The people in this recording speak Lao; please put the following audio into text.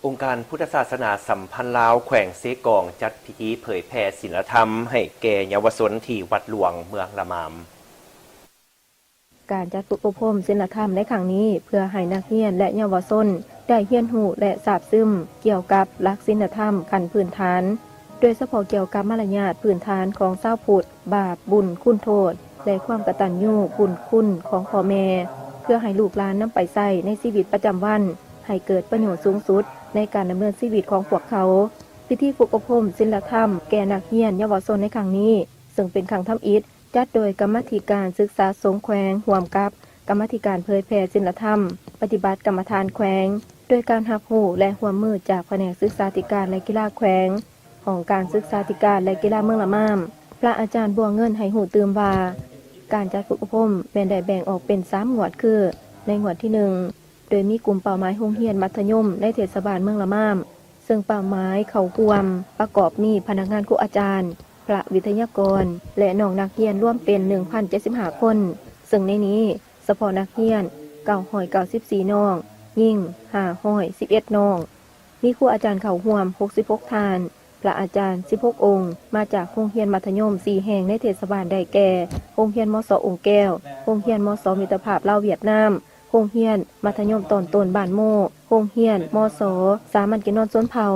ອົງການພຸດທະສາສະໜາສຳພັນລາວແຂວງເຊກອງ ຈັດພິທີເຜີຍແຜ່ສິນລະທຳໃຫ້ແກ່ເຍົາວະຊົນທີ່ວັດຫຼວງເມືອງລະມາມ. ການຈັດຝຶກອົບຮົມສິນລະທຳໃນຄັ້ງນີ້ ເພື່ອໃຫ້ນັກຮຽນ ແລະ ເຍົາວະຊົນໄດ້ຮຽນຮູ້ ແລະ ຊາບຊຶມກ່ຽວກັບຫຼັກສິນລະທຳຂັ້ນພື້ນຖານ, ໂດຍສະເພາະກ່ຽວກັບມາລະຍາດພື້ນຖານຂອງຊາວພຸດ, ບາບບຸນຄຸນໂທດ ແລະ ຄວາມກະຕັນຍູບຸນຄຸນຂອງພໍ່ແມ່, ເພື່ອໃຫ້ລູກຫຼານນຳໄປໃຊ້ໃນຊີວິດປະຈຳວັນ ໃຫ້ເກີດປະໂຫຍດສູງສຸດໃນການດຳເນີນຊີວິດຂອງພວກເຂົາ. ພິທີຝຶກອົບຮົມສິນລະທຳແກ່ນັກຮຽນເຍົາວະຊົນໃນຄັ້ງນີ້ ເຊິ່ງເປັນຄັ້ງທຳອິດ ຈັດໂດຍກຳມາທິການສຶກສາສົງແຂວງ ຮ່ວມກັບກຳມາທິການເຜີຍແຜ່ສິນລະທຳ ປະຕິບັດກຳມະຖານແຂວງ, ໂດຍການຮັບຮູ້ ແລະ ຮ່ວມມືຈາກພະແນກສຶກສາທິການ ແລະ ກິລາແຂວງ, ຫ້ອງການສຶກສາທິການ ແລະ ກິລາເມືອງລະມາມ. ພະອາຈານບົວເງິນໃຫ້ຮູ້ຕື່ມວ່າ ການຈັດຝຶກອົບຮົມແມ່ນໄດ້ແບ່ງອອກເປັນສາມງວດ ຄື ໃນງວດທີໜຶ່ງ ໂດຍມີກຸ່ມເປົ້າໝາຍໂຮງຮຽນມັດທະຍົມໃນເທດສະບານເມືອງລະມາມ, ເຊິ່ງເປົ້າໝາຍເຂົ້າຮ່ວມປະກອບມີພະນັກງານຄູອາຈານ, ພະວິທະຍາກອນ ແລະ ນ້ອງນັກຮຽນລວມເປັນໜຶ່ງພັນເຈັດສິບຫ້າຄົນ, ເຊິ່ງໃນນີ້ສະເພາະນັກຮຽນເກົ້າຮ້ອຍເກົ້າສິບສີ່ນ້ອງ, ຍິງຫ້າຮ້ອຍສິບເອັດນ້ອງ, ມີຄູອາຈານເຂົ້າຮ່ວມຫົກສິບຫົກທ່ານ, ພະອາຈານສິບຫົກອົງ, ມາຈາກໂຮງຮຽນມັດທະຍົມສີ່ແຫ່ງໃນເທດສະບານ ໄດ້ແກ່ ໂຮງຮຽນ ມສ ອົງແກ້ວ, ໂຮງຮຽນ ມສ ມິດຕະພາບລາວຫວຽດນາມ, ໂຮງຮຽນມັດທະຍົມຕອນຕົ້ນບ້ານໂມ, ໂຮງຮຽນ ມສ ສາມັນກິນນອນຊົນເຜົ່າ.